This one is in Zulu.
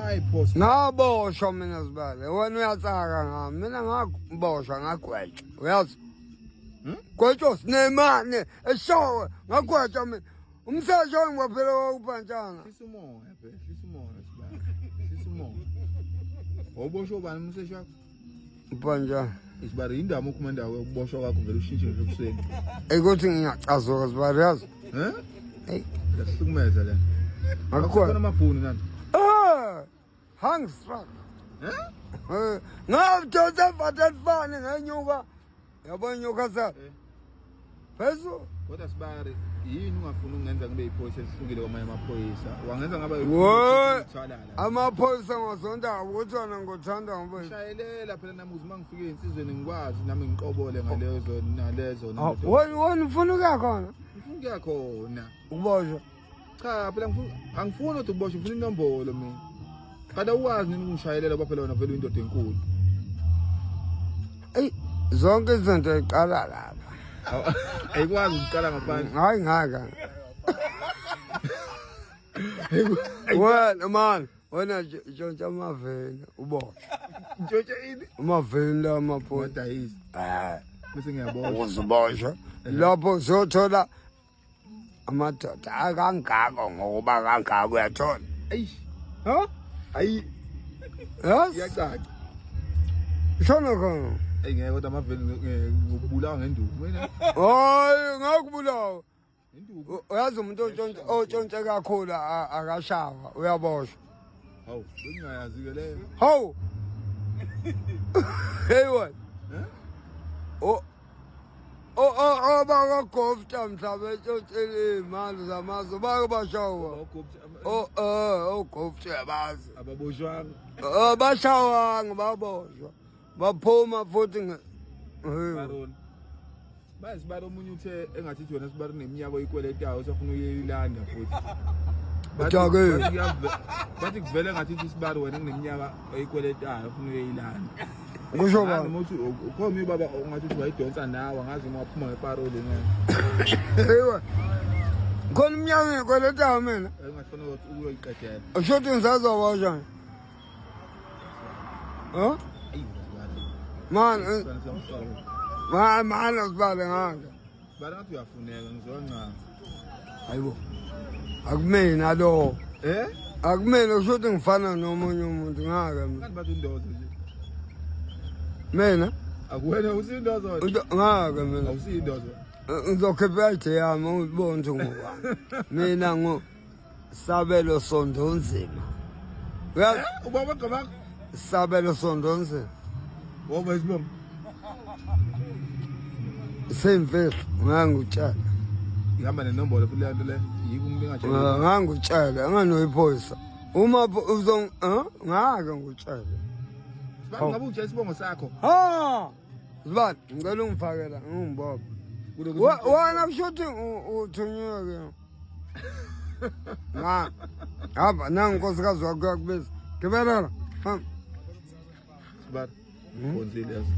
Why pho? Ngaboshwa mina sibale. Wena uyatsaka ngami. Mina ngaboshwa ngagwetshwa. Uyazi? Hmm? Gwetshwa sinemane eshowe ngagwetshwa mina. Umsesho wangibophela wawubhantshana. Hlisa umoya phela, hlisa umoya sibale. Hlisa umoya. Wawuboshwa ubani umsesho wakho? Ubhantshana. Isibari yindaba ukhuma indawo yokuboshwa kwakho vele ushintshe nje ekuseni. Ekuthi ngiyacazuka sibale yazi. Eh? Hey, Yasihlukumeza le. Akukhona. Akukhona amabhunu nani? Eh! Hangstruck. Eh? Eh, Ngawudonsa vatetfane ngenyuka. Yabo inyuka sa. Eh. Phezulu. Kodwa sibari yini ungafuni ukungenza ngibe yiphoyisa elihlukile kwamanye amaphoyisa? Wangenza ngaba Wo! yithwalala. Amaphoyisa ngozonda ukuthi wena ngothanda ngoba Shayelela phela nami ukuze uma ngifike ey'nsizweni ngikwazi nami ngiqobole ngalezo nalezo. Oh, wena wena ufuna ukuya khona Ngifuna ukuya khona. ukuboshwa. Cha phela ngifuna angifuni ukuthi uboshwe ngifuna inombolo mina. Kanti awukwazi nini ukungishayelela ngoba phela wena vele uyindoda enkulu. Ey, zonke izinto iqala lapha. Ayikwazi ukuqala ngaphandle. Hayi ngaka. Wena man, wena tshontsha amaveni uboshwe. Ntshontshe ini? Amaveni la amaphoyisa. Ngadayisa. Eh, Bese ngiyaboshwa. uziboshwe. Lapho siyothola amadoda akangako ngokuba kangako uyathola. Eish. Ha? Ayi Yes? iyacaca. Shona khona. Eyi ngeke kodwa amaveni ngokubulawa ngenduku mina. Hayi ngakubulawa. Induku. Uyazi umuntu otshontshe otshontshe kakhulu akashawa uyaboshwa. Hawu, bengingayazi ke leyo. Hawu. Hey wena. Eh? O O o abakagofta mhla betshontshela iy'mali zamazwe bake bashawa. Ogupta O eh ogofta uyabazi. ababoshwanga. Eh, Bashawanga baboshwa. Baphuma futhi nge Eh. Baroni. Baye sibari omunye uthe engathi uthi wena sibari neminyaka oyikweletayo usafuna uyilanda futhi. Bathi- Uthake. bathi Bathi kuvele ngathi uthi sibari wena kuneminyaka oyikweletayo ufuna uyilanda. Kusho bani? Noma uthi ukhona ubaba ongathi uthi wayidonsa nawe angazi uma waphuma ngeparoli ngeke. Eyiwa. Khona umnyaka ngikweletayo mina. Engathi fanele ukuthi uyoyiqedela. Usho ukuthi ngisazoboshwa. Huh? Ayi sibari. Man, Sibari siyamsaba. man, man sibale ngaka. Sibari ngathi uyafuneka ngizoncama. Hayibo. Akumina lo. Eh? Akumina usho ukuthi ngifana nomunye umuntu ngaka mina. Kanti bathi undozo nje. Mina Akuwena usindozo. Ngaka mina. Awusindozo. Ngizokhipha i-ID yami ubone ukuthi ngubani. Mina ngu Sabelo Sondonzima. Uyazi Ubaba igama lakho? Sabelo Sondonzima. Woba isibongo. Semfihlo ngangutshela. Ihamba nenombolo futhi leyo nto le. Yiko umuntu engatshela. Ngangutshela nganoyiphoyisa. Uma uzo ngake ngutshela. Sibani ngabe utshela isibongo sakho. Ha! Sibani ngicela ungifakela ngingibophe. Kulokuthi Wena kusho ukuthi uthunywe ke. Nga hamba nangu nkosikazi wakho uyakubiza. Gibela la. Hamba. Sibani. Khonzile yazi.